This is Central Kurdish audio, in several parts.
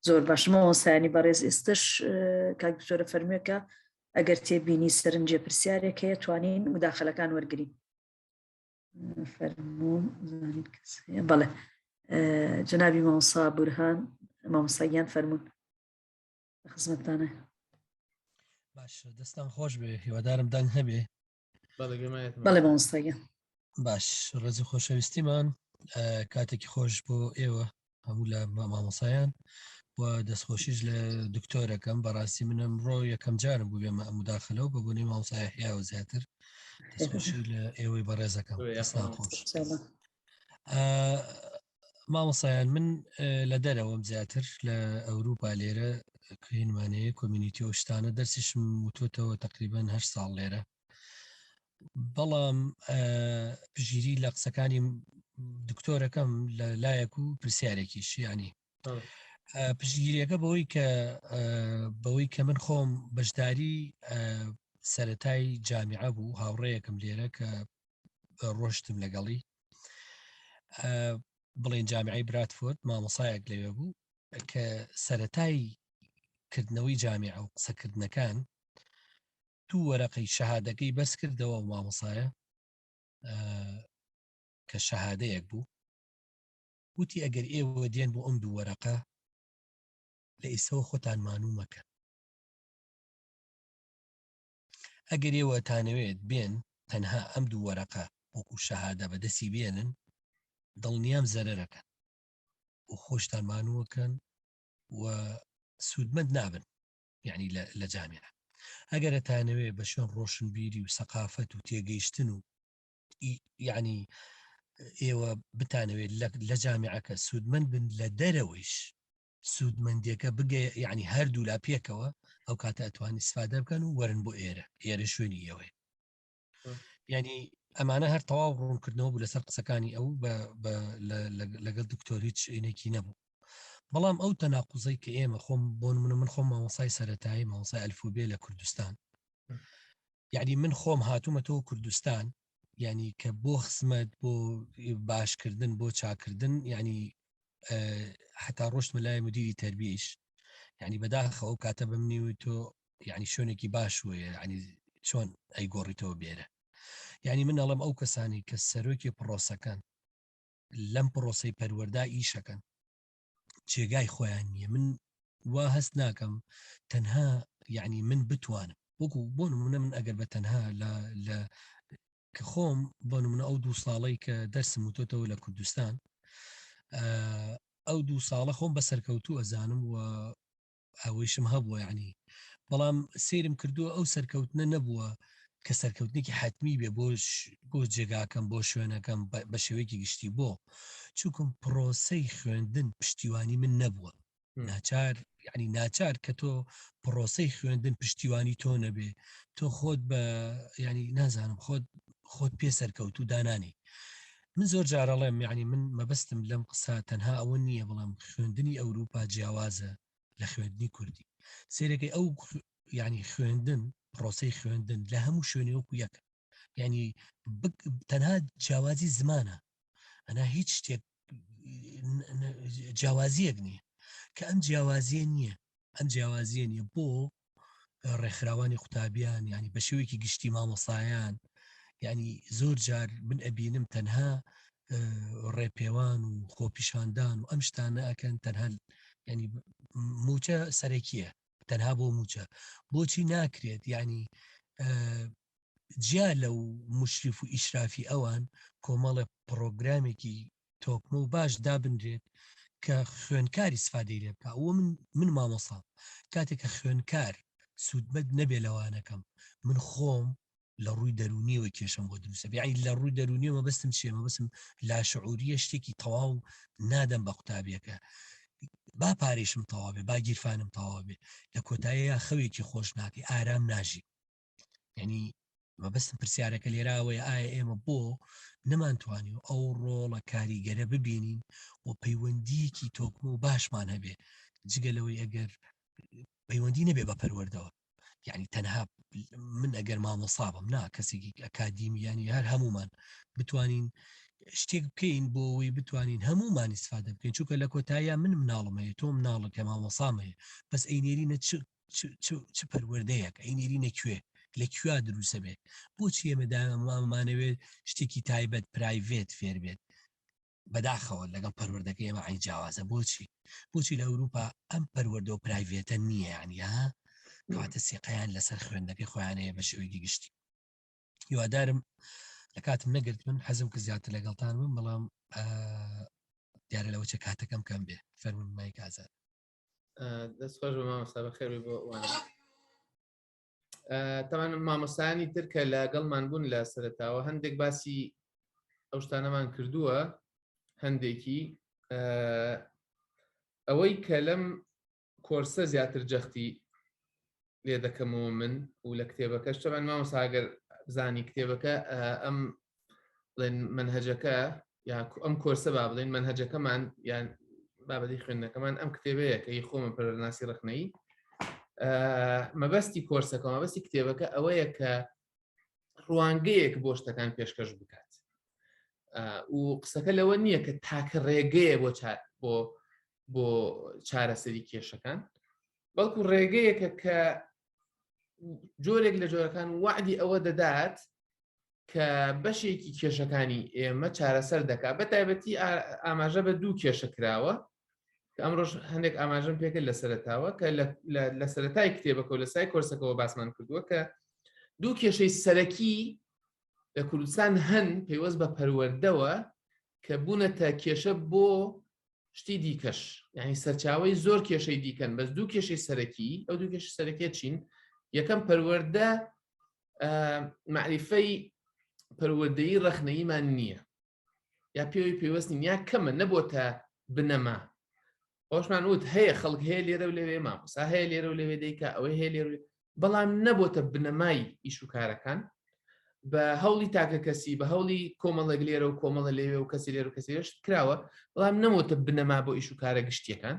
زۆر باش مامۆستایانی بەڕێز ئێستش کاک دکتۆرە فەرموێکە ئەگەر تێبینی سەرنجێ پرسیارێک هەیە توانین مداخلەکان وەرگین فەرموو زانین کەس هەیە بەڵێ جەنابی مامۆستا بورهان مامۆستا گیان فەرموون خزمەتتانە باش دەستان خۆش بێ هیوادارم دەنگ هەبێ بەڵێ مامۆستا گیان باش ڕێزی خۆشەویستیمان کاتێکی خۆش بۆ ئێوە هەموو لە مامۆسایان و دەستخۆشیش لە دکتۆرەکەم بەڕاستی منم ڕۆ یەکەم جارم بوو بێمە مداخلەوە بە بوونی مامۆسای حیاوە زیاتر دەستخۆشی لە ئێوەی بەڕێزەکەم دەستان خۆش مامۆسایان من لە دەرەوەم زیاتر لە ئەوروپا لێرە کوینمانەیە کۆمیونیتی و شتانە دەرسیشم وتۆتەوە تقریبان هە ساڵ لێرە بەڵام پژیری لە قسەکانی دکتۆرەکەم لە لایەک و پرسیارێکیش ینی پشتگیریەکە بەوەی کە بەوەی کە من خۆم بەشداری سەتای جامیعە بوو هاوڕێیەکم لێرە کە ڕۆشتم لەگەڵی بڵێن جامیعی براتفۆرد مامۆسایەک لەوێ بوو کە سەتای کردنەوەی جامیعە و قسەکردنەکان دوو وەرەقەی شەهادەکەی بەس کردەوە مامۆسایە کە شەهادەیەک بوو وتی ئەگەر ئێوە دێن بۆ ئەم دوو وەرەقە لە ئیسەوە خۆتان مانوو مەکەن ئەگەر ئێوە تانەوێت بێن تەنها ئەم دوو وەرەقە وەکو شەهادە بەدەستی بێنن دڵنیام زەرەرەکەن و خۆشتان مانووەکەن و سوودمەند نابن یعنی لە جامیعە ئەگەر ئەتانەوێ بە شوێن ڕۆشنبیری و سەقافەت و تێگەیشتن و یعنی ئێوە بتانەوێت لە جامیعەکە سوودمەند بن لە دەرەوەیش سوودمەندیەکە بگە یعنی هەردوو لا پێکەوە ئەو کاتە ئەتوانی سفادە بکەن و وەرن بۆ ئێرە ئێرە شوێنی ئێوەیە ینی ئەمانە هەر تەواو ڕوونکردنەوە بوو لەسەر قسەکانی ئەو لەگەڵ دکتۆر هیچ ئینێکی نەبوو بەڵام ئەو تەناقوزەی کە ئێمە خۆم بۆ منە من خۆم مامۆسای سەتایی مامۆسای ئەلفوبێ لە کوردستان یعنی من خۆم هاتوومەتەوە کوردستان یعنی کە بۆ خزمەت بۆ باشکردن بۆ چاکردن یعنی حتا ڕۆشتمە لای مدیری تربیش یعنی بەداخە ئەو کاتە بمنی و تۆ یعنی شوێنێکی باش وەیە یعنی چۆن ئەیگۆڕیتەوە بێرە یعنی من ئەڵم ئەو کەسانی کە سەرۆکی پرۆسەکەن لەم پرۆسەی پەروەردا ئیشەکەن جێگای خۆیان نییە من وا هەست ناکەم تەنها یعنی من بتوانم وەکو بۆ نمونە من ئەگەر بە تەنها لە لە کە خۆم بۆ نمونە ئەو دوو ساڵەی کە دەرسم وتۆتەوە لە کوردستان ئەو دوو ساڵە خۆم بە سەرکەوتوو ئەزانم و ئەوەیشم هەبووە یعنی بەڵام سەیرم کردووە ئەو سەرکەوتنە نەبووە کە سەرکەوتنێکی حتمی بێ بۆ بۆ جێگاکەم بۆ شوێنەکەم بە شێوەیەکی گشتی بۆ چونکم پرۆسەی خوێندن پشتیوانی من نەبووە ناچار یعنی ناچار کە تۆ پرۆسەی خوێندن پشتیوانی تۆ نەبێ تۆ خۆت بە ینی نازانم خۆت خۆت پێ سەرکەوت و دانانی من زۆر جارەڵێم یعنی من مەبەستم لەم قسە تەنها ئەوە نییە بڵێم خوێندنی ئەوروپا جیاوازە لە خوێندنی کوردی سێرەکەی ئەو یعنی خوێندن پرۆسی خوێندن لە هەموو شوێنی وەکو یەکە یعنی تەنها جیاوازی زمانە ئەنا هیچ شتێک جیاوازیەک نییە کە ئەم جیاوازیە نییە ئەم جیاوازیە نییە بۆ ڕێکخراوانی قوتابیان ینی بە شێوەیەکی گشتی مامۆسایان ینی زۆر جار من ئەبینم تەنها ڕێپێوان و خۆپیشاندان و ئەم شتانە ئەکەن تەنها ینی موچە سەرەکیە تەنها بۆ موچە بۆچی ناکرێت ینی جیا لەو مشریف و ئیشرافی ئەوان کۆمەڵە پرۆگرامێکی تۆکمە و باش دابنرێت کە خوێنکاری سفادەی لێ بکە ئەوە من من مامۆسا کاتێک کە خوێنکار سوودمەند نەبێ لەوانەکەم من خۆم لە ڕووی دەرونیەوە کێشەم بۆ دروستە بیانی لە ڕووی دەرونیەوە مەبەستم چیە مەبەستم لاشعوریە شتێکی تەواو نادەم بە قوتابیەکە با پارێشم تەواو بێ با گیرفانم تەواو بێ لە کۆتاییە خەوێکی خۆش ناکەی ئارام ناژی یعنی مەبەستم پرسیارەکە لێراوەیە ئایا ئێمە بۆ نەمانتوانی و ئەو ڕۆڵە کاریگەرە ببینین و پەیوەندیەکی تۆکمە و باشمان هەبێ جگە لەوەی ئەگەر پەیوەندی نەبێ بە پەروەردەوە یعنی تەنها من ئەگەر مامۆسا بم نا کەسێکی ئەکادیمی ینی هەر هەمومان بتوانین. شتێک بکەین بۆ ئەوەی بتوانین هەمومان ئیسفادە بکەین چونکە لە کۆتاییا من مناڵم هەیە تۆ مناڵت هەیە مامۆسام هەیە بەس ئەینێرینە چ چ پەروەردەیەک ئەینێرینە کوێ لە کوێ دروسە بێت بۆچی ئێمە دامانەوێت شتێکی تایبەت private فێر بێت بەداخەوە لەگەڵ پەروەردەکە ئێمە عین جیاوازە بۆچی بۆچی لە ئەوروپا ئەم پەروەردە و private ە نییە ینی ها کەواتە سیقەیان لەسەر خوێندەکەی خۆیان هەیە بە شێوەیەکی گشتی هیوادارم لە کاتم نەگرت من حەزم کە زیاتر لەگەڵتان بم بەڵام دیارە لەوە چە کاتەکەم کەم بێ فەرمون مایک ئازاد دەست خۆش بە مامۆستا بەخێر بۆ وانە تەمان مامۆستایانی تر کە لەگەڵمان بوون لە سەرتاوە هەندێک باسی ئەو شتانەمان کردووە هەندێکی ئەوەی کە لەم کۆرسە زیاتر جەختی لێ دەکەمەوە من و لە کتێبەکەش تەمان مامۆساگەر بزانی کتێبەکە ئەم بڵێن منهجەکە یا ئەم کۆرسە با بڵێن منهجەکەمان یان بابەتی خوێندنەکەمان ئەم کتێبەیە کە ی خۆمە پەروەردەناسی ڕخنەیی مەبەستی کۆرسەکە مەبەستی کتێبەکە ئەوەیە کە ڕوانگەیەک بۆ شتەکان پێشکەش بکات و قسەکە لەوە نییە کە تاکە ڕێگەیە بۆ بۆ بۆ چارەسەری کێشەکان بەڵکو ڕێگەیەکە کە جۆرێک لە جۆرەکان وعدی ئەوە دەدات کە بەشێکی کێشەکانی ئێمە چارەسەر دەکات بە تایبەتی ئاماژە بە دوو کێشە کراوە کە ئەمڕۆژ هەندێک ئاماژەم پێکرد لە سەرتاوە کە لە سەرەتای کتێبەکە و لە سای کۆرسەکەەوە باسمان کردووە کە دوو کێشەی سەرەکی لە کوردستان هەن پەیوەست بە پەروەردەوە کە بوونەتە کێشە بۆ شتی دیکەش یعنی سەرچاوی زۆر کێشەی دیکەن بەس دوو کێشەی سەرەکی ئەو دوو کێشە سەرەکیە چین یەکەم پەروەردە معریفەی پەروەردەی ڕەخنەییمان نییە یا پێوەی پێوەست نین یا کەمە نەبۆتە بنەما ئەوشمان وت هەیە خەڵک هەیە لێرە و لەوێ مامۆسا هەیە لێرە و لەوێ دەیکا ئەوەی هەیە لێرە بەڵام نەبۆتە بنەمای ئیش و کارەکان بە هەوڵی تاکە کەسی بە هەوڵی کۆمەڵێک لێرە و کۆمەڵە لەوێ و کەسی لێرە و کەسی لێش کراوە بەڵام نەمۆتە بنەما بۆ ئیش و کارە گشتیەکان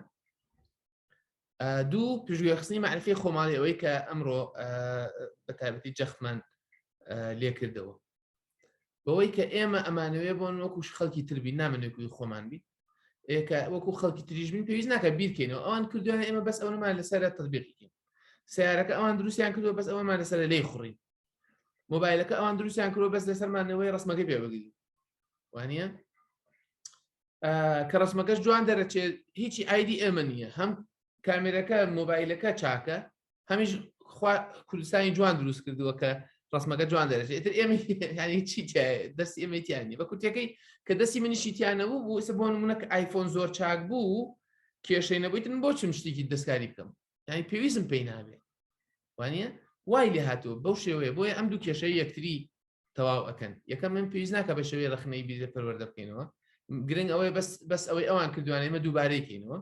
دوو پشتگوێخستنی معرفی خۆماڵی ئەوەی کە ئەمڕۆ بە تایبەتی جەختمان لێکردەوە بەوەی کە ئێمە ئەمانەوێ بۆن وەکوش خەڵکی تربی نامنێکوی خۆمان بی ئێکە وەکو خەڵکی تریش بین پێویست ناکە بیرکەینەوە ئەوان کردویان ئێمە بەس ئەومان لەسەر تطبیقیکەین سیارەکە ئەوان دروستیان کردووە بەس ئەومان لەسەر لێی خوڕین مۆبایلەکە ئەوان دروستیان کردووە بەس لەسەرمانەوەی ڕسمەکەی پێ بگرین وانە کە ڕسمەکەش جوان دەرەچێت هیچی ئایدی ئێمە نییە هەم کامێرەکە مۆبایلەکە چاکە هەمیش کوردستانی جوان دروست کردووە کە ڕسمەکە جوان دەرەچێت ئیتر ئێمە ینی چی دەستی ئێمە تیان نیە بە کورتەکەی کە دەستی منیشی تیانەبوو بوو ئێستا بۆ نمونە کە ئایفۆن زۆر چاک بوو کێشەی نەبوویتن بۆ چم شتێکی دەستکاری بکەم یعنی پێویستم پێی نابێ وانە وای لێ هاتووە بەو شێوەیە بۆیە ئەم دوو کێشەی یەکتری تەواو ئەکەن یەکەم من پێویست ناکە بە شێوەی ڕخنەی بیر لە پەروەردە بکەینەوە گرنگ ئەوەیە بەس بەس ئەوەی ئەوان کردوانە ئێمە دووبارەی کەینەوە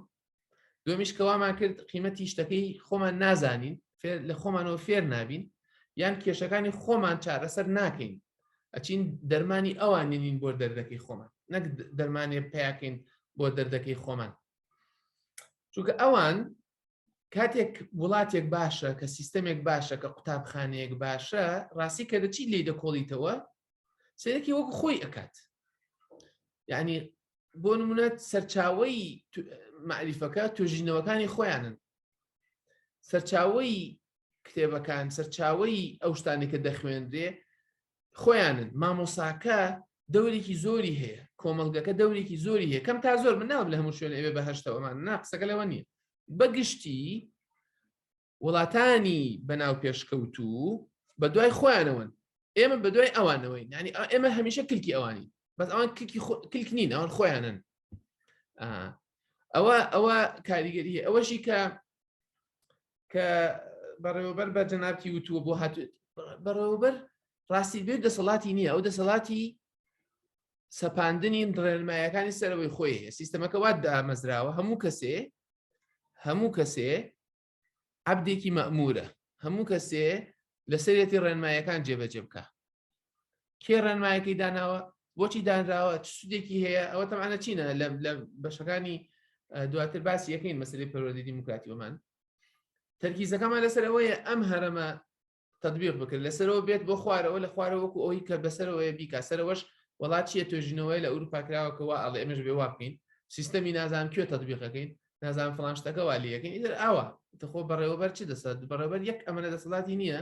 دومیش کەوامان کرد قیمەتی شتەکەی خۆمان نازانین فێر لە خۆمانەوە فێر نابین یان کێشەکانی خۆمان چارەسەر ناکەین ئەچین دەرمانی ئەوان نینین بۆ دەردەکەی خۆمان نەک دەرمانێ پیاکەین بۆ دەردەکەی خۆمان چونکە ئەوان کاتێک وڵاتێک باشە کە سیستەمێک باشە کە قوتابخانەیەک باشە ڕاستی کە دەچی لی دەکۆڵیتەوە سەرەکی وەکو خۆی ئەکات یعنی بۆ نمونە سەرچاوەی معریفەکە توێژینەوەکانی خۆیانن سەرچاوەی کتێبەکان سەرچاوەی ئەو شتانی کە دەخوێنرێ خۆیانن مامۆساکە دەورێکی زۆری هەیە کۆمەڵگەکە دەورێکی زۆری هەیە کەم تا زۆر من ناڵم لە هەموو شوێن ئەوێ بەهشتەوەمان نا قسەکە لەوە نییە بەگشتی وڵاتانی بەناو پێشکەوتوو بە دوای خۆیانەوەن ئێمە بە دوای ئەوانەوەین ینی ئێمە هەمیشە کلکی ئەوانی بەس ئەوان کلکی کلک نین ئەوان خۆیانن ئەوە ئەوە کاریگەری ئەوەشی کە کە بەڕێوەبەر بە جەنابتی وتووە بۆ هات بەڕێوەبەر ڕاستی بێت دەسەڵاتی نییە ئەو دەسەڵاتی سەپاندنی ڕێنمایەکانی سەرەوەی خۆی هەیە سیستەمەکە وا دامەزراوە هەموو کەسێ هەموو کەسێ عبدێکی مەمورە هەموو کەسێ لەسەرێتی ڕێنمایەکان جێبەجێ بکە کێ ڕێنمایەکەی داناوە بۆچی دانراوە چ سوودێکی هەیە ئەوە تەمانە چینە لە بەشەکانی دواتر باسی یەکەین مەسلەی پەروەردەی دیموکراتی ومان تەرکیزەکەمان لەسەر ئەوەیە ئەم هەرەمە تطبیق بکرێت لەسەرەوە بێت بۆ خوارەوە لە خوارەوە وەکو ئەوەی کە بەسەرەوەیە بیکا سەرەوەش وڵات چیە توێژینەوەی لە ئەوروپا کراوە کە وا ئەڵێ ئێمەش بێ وا بکەین سیستەمی نازانم کوێ تەطبیقەکەین نازانم فڵان شتەکە وا لێەکەین ئیتر ئاوا تخۆ بەڕێوەبەر چی دەسەڵات بەڕێوەبەر یەک ئەمەنە دەسەڵاتی نییە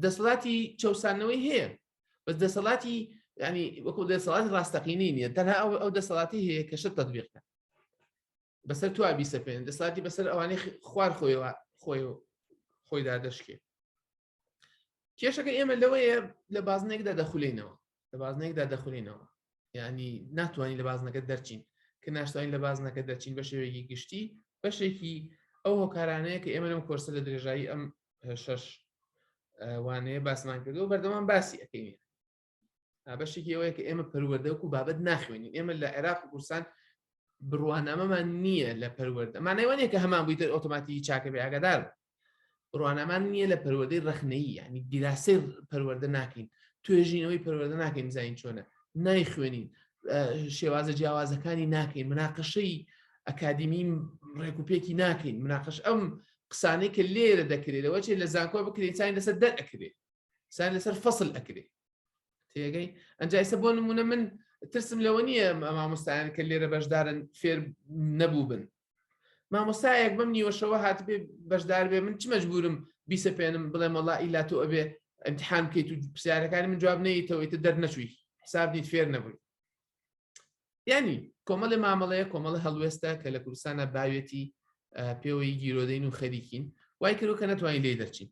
دەسەڵاتی چەوسانەوەی هەیە بەس دەسەڵاتی ینی وەکو دەسەڵاتی ڕاستەقینەی نییە تەنها ئەو ئەو دەسەڵاتی هەیە کە شت تەطبیقە بەسەر تو بیسەپێن دەسەڵاتی بەسەر ئەوانەی خوار خۆیەوە خۆی خۆیدا دەشکێ کێشەکە ئێمە لەوەیە لە بازنێکدا دەخولینەوە لە بازنێکدا دەخولینەوە ینی ناتوانین لە بازنەکە دەرچین کە ناشتوانین لە بازنەکە دەرچین بە شێوەیەکی گشتی بەشێکی ئەو هۆکارانەیە کە ئێمە لەم کۆرسە لە درێژایی ئەم شەش وانەیە باسمان کردو بەردەوام باسی ئەەکەین بەشێکی ئەوەیە کە ئێمە پەروەردە وەکو بابەت ناخوێنین ئێمە لە عێراق و کوردستان بڕوانامەمان نییە لە پەروەردە مانای وانە کە هەمان بوویتر ئۆتۆماتیکی چاکە بێ ئاگادار بڕوانامان نییە لە پەروەردەی ڕەخنەیی ینی دیراسەی پەروەردە ناکەین توێژینەوەی پەروەردە ناکەین بزانین چۆنە نایخوێنین شێوازە جیاوازەکانی ناکەین مناقەشەی ئەکادیمی ڕێکوپێکی ناکەین مناقش ئەم قسانەی کە لێرە دەکرێت لەوە چێ لە زانکۆ بکرێت ساین لەسەر دەر ئەکرێت سان لەسەر فەصل ئەکرێ تێگەی ئەنجا ئێستا بۆ نمونە من ترسم لەوە نییە مامۆستایان کە لێرە بەشدارن فێر نەبوو بن مامۆستایەک بەم نیوەشەوە هاتبێ بەشدار بێ من چ مەجبورم بیسەپێنم بڵێم وەڵا ئیلا تۆ ئەبێ امتحان بکەیت و پرسیارەکانی من جواب نەیتەوە ئیتر دەرنەچووی حساب نیت فێر نەبووی ینی کۆمەڵی مامەڵەیە کۆمەڵە هەڵوێستە کە لە کوردستانە باوێتی پێوەی گیرۆدەین و خەریکین وای کرد کە نەتوانین لێی دەرچین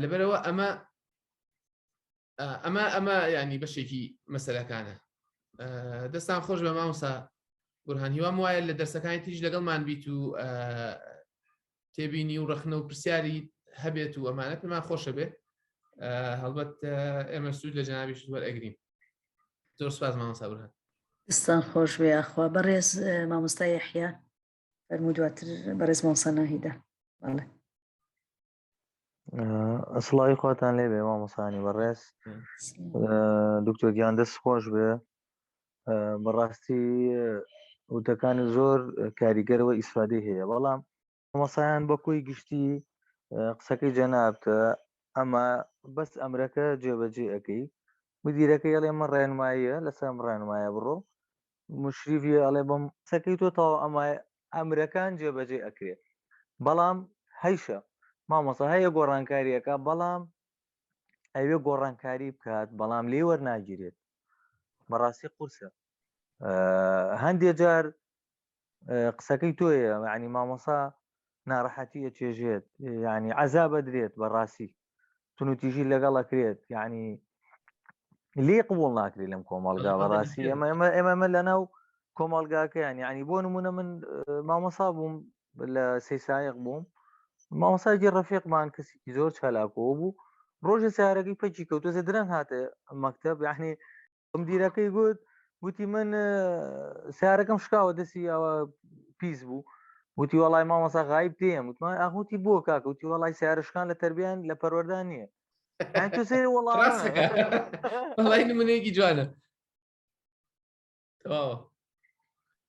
لەبەرەوە ئەمە ئەمە ئەمە ینی بەشێکی مەسەرەکانە دەستان خۆش بە مامۆسا بورهان هیوام وایە لە دەرسەکانی تریش لەگەڵمان بیت و تێبینی و ڕەخنە و پرسیاری هەبێت و ئەمانە پێمان خۆشە بێت هەڵبەت ئێمە سوود لە جەنابیش وەرئەگرین زۆر سپاس مامۆسا بورهان دەستان خۆش بێ یاخوا بەڕێز مامۆستا یەحیا فەرموو دواتر بەڕێز مامۆستا ناهیدە بەڵێ. سڵاوی خواتان لێ بێ مامۆسانی بەڕێز دکتۆر گیان دەست خۆش بێ بەڕاستی وتەکانی زۆر کاریگەرەوە ئیسفادەی هەیە بەڵام مامۆسایان بە کۆی گشتی قسەکەی جەنابتە ئەمە بەس ئەمرەکە جێبەجێ ئەەکەی مدیرەکەی ئەڵێ من ڕێنماییە لەسەر ئەم ڕێنمایە بڕۆ مشریفی ئەڵێ بم قسەکەی تۆ تەواو ئەمە ئەمرەکان جێبەجێ ئەکرێ بەڵام هەیشە مامۆسا هەیە گۆڕانکاریەکە بەڵام ئەوێ گۆڕانکاری بکات بەڵام لێ وەرناگیرێت بەڕاستی قورسە هەندێ جار قسەکەی تۆیە ینی مامۆسا ناڕەحەتی ئەچێژێت ینی عەزاب ئەدرێت بەڕاستی تونوتیژی لەگەڵ ئەکرێت یعنی لێ قبول ناکرێت لەم کۆمەڵگا بەڕاستی ئێمە ئێمە ئێمە لەناو کۆمەڵگاکەیان یعنی بۆ نمونە من مامۆسا بووم لە سەیسایق بووم مامۆساکی ڕەفیقمان کەسێکی زۆر چالاکەوە بوو ڕۆژە سیارەکەی پەکی کەوتۆزە درەنگ هاتە مەکتب یعنی مدیرەکەی گوت وتی من سیارەکەم شکاوە دەستی ئەوە پیس بوو وتی وەڵای مامۆسا غایب تێم وتمان ئاخوتی بۆ کاکە وتی وەڵای سیارە شکان لە تربیان لە پەروەردان نییە تۆ سەیری وەڵام وەڵای نمونەیەکی جوانە تەواوە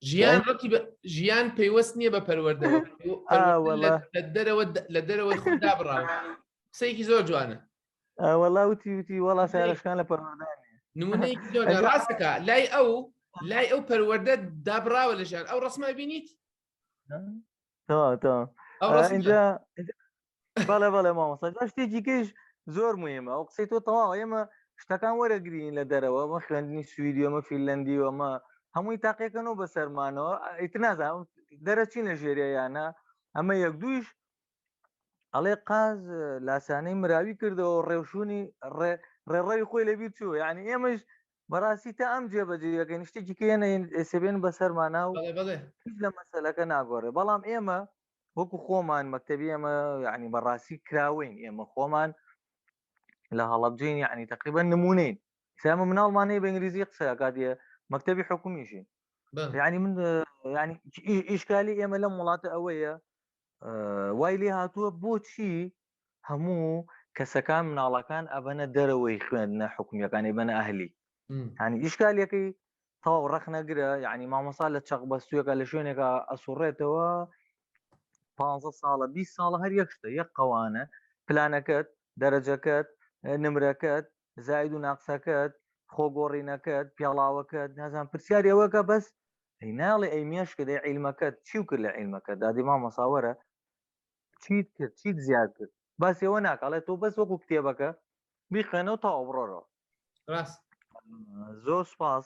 ژیان ڕەتی ژیان پەیوەست نییە بە پەروەردەوە لە دەرەوە لە دەرەوەی خۆ دابڕاوە قسەیەکی زۆر جوانە وەڵا وتی وتی وەڵا سارشکان لە پەروەردە نمونەیەکی زۆر ڕاستەکە لای ئەو لای ئەو پەروەردە دابراوە لە ژیان ئەو ڕسمە بینیت اینجا بەڵێ بەڵێ مامۆستا جا شتێکی کەیش زۆر مهمە ئەو قسەی تۆ تەواو ئێمە شتەکان وەرەگرین لە دەرەوە مە خوێندنی سویدی ئەمە فینلەندی و ئەمە هەمووی تاقیەکەنەوە بەسەرمانەوە ئیتر نازانم دەرەچین لە ژێریانە ئەمە یەک دوویش ئەڵێ قاز لاسانەی مراوی کردەوە ڕێوشونی ڕێڕەوی خۆی لەبیر چوو یعنی ئێمەش بەڕاستی تا ئەم جێبەجێیەکەین شتێکی کێنە ئێسێبێن بەسەرمانە و هیچ لە مەسەلەکە ناگۆڕێ بەڵام ئێمە وەکو خۆمان مەکتەبی ئێمە یعنی بەڕاستی کراوەین ئێمە خۆمان لە هەڵەبجین یعنی تقریبا نمونەین سامە مناڵمان هەیە بە ئینگلیزی قسە کاتێ مەکتەبی حکومیشین یعنی من یعنی ئیشکالی ئێمە لەم وڵاتە ئەوەیە وای لێ هاتووە بۆچی هەموو کەسەکان مناڵەکان ئەبەنە دەرەوەی خوێندنە حکومیەکان ئەبەنە ئەهلی هەنی ئیشکالیەکەی تەواو ڕەخنەگرە یعنی مامۆسا لە چەق بەستوویەکە لە شوێنێکە ئەسوڕێتەوە پ ساڵە 20 ساڵە هەر یەک شتە یەک قەوانە پلانەکەت دەرەجەکەت نمرەکەت زاید و ناقسەکەت خۆگۆڕینەکەت پێڵاوەکەت نازان پرسیاری ئەوەکە بەس ئەی ناڵێ ئەی مێشکت ئەی عیلمەکەت چی و کرد لە عیلمەکەت دادی مامۆسا وەرە چیت کرد چیت زیاد کرد باسی ئەوە ناکا ئەڵێ تۆ بەس وەکو کتێبەکە بیخوێنەوە تەواو بڕۆرەوە ڕاست زۆر سپاس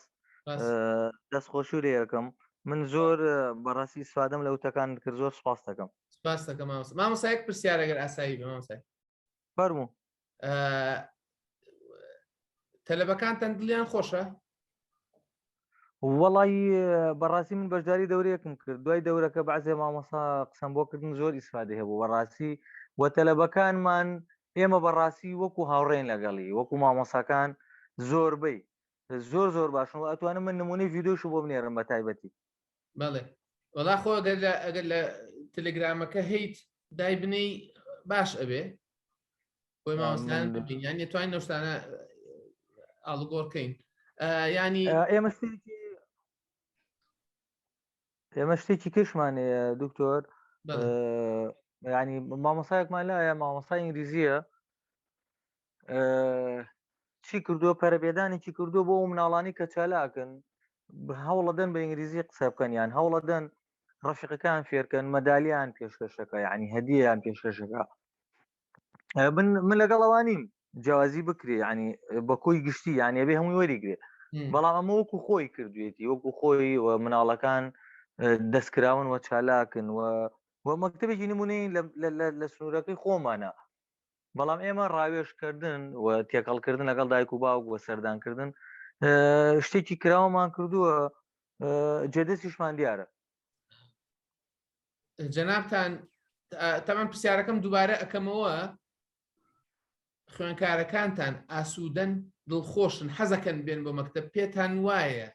دەستخۆشی لێ یەکەم من زۆر بەڕاستی ئیسفادەم لە وتەکان کرد زۆر سپاس دەکەم سپاس دەکەم مامۆستا مامۆستا یەک پرسیار ئەگەر ئاسایی بێ مامۆستا فەرموو تەلەبەکانتان دڵیان خۆشە؟ وەڵی بەڕاستی من بەشداری دەورەیەکم کرد دوای دەورەکە بەعزێ مامۆسا قسەم بۆ کردن زۆر ئیسفادە هەبوو بەڕاستی و تەلەبەکانمان ئێمە بەڕاستی وەکو هاوڕێن لەگەڵی وەکو مامۆساکان زۆربەی زۆر زۆر باشن و ئەتوانم من نمونەی ڤیددیوش بۆ بنێرم بە تایبەتی بەڵێ وەڵا خۆ ئەگەر لە ئەگەر لە تەلگرامەکە هەیت دای بنەی باش ئەبێ بۆی مامۆستایان ببین یان نتوانین نەشتانە ئاڵوگۆڕکەین ینی ئێمە شتێکی ئێمە شتێکی کەشمان هەیە دکتۆر ینی مامۆسایەکمان لایە مامۆسای ئینگلیزیە چی کردووە پەرەپێدانێکی کردووە بۆ ئەو مناڵانی کە چالاکن هەوڵەدەن بە ئینگلیزی قسە بکەن یان هەوڵەدەن ڕەفیقەکان فێرکەن مەدالیان پێشکەشەکە یعنی هەدیەیان پێشکەشەکە من من لەگەڵ ئەوانیم جیاوازی بکرێ ینی بە کۆی گشتی یان بێ هەمووی وەریگرێ بەڵام ئەمە وەکو خۆی کردوێتی وەکو خۆی و مناڵەکان دەستکراون و چالاکن و و مەکتتەبێکی نمونەی لە سنوورەکەی خۆمانە بەڵام ئێمە ڕاوێژکردن و تێکەڵکردن لەگەڵ دایک و باوک و سەردانکردن شتێکی کراوەمان کردووە جێدەستیشمان دیارە جەنابتان تەمان پرسیارەکەم دووبارە ئەەکەمەوە خوێنکارەکانتان ئاسوودەن دڵخۆشن حەزەکەن بێن بۆ مەکتب پێتان وایە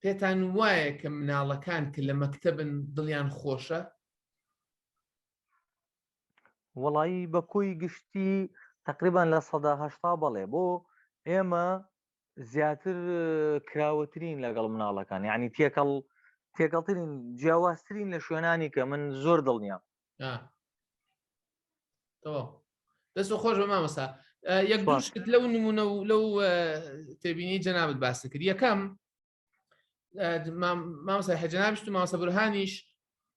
پێتان وایە کە مناڵەکان کە لە مەکتتەبن دڵیان خۆشە وەڵایی بە کۆی گشتی تقریبان 80% بەڵێ بۆ ئێمە زیاتر کراوەترین لەگەڵ مناڵەکان یعنی تێکەڵ تێکەڵترین جیاوازترین لە شوێنانی کە من زۆر دڵنیام دەست خۆش بە مامەسا یەک دوشت لەو نمونە و لەو تێبینی جەنابەت باس کرد یەکەم مامۆستا حەجەنابیشت و مامۆستا بورهانیش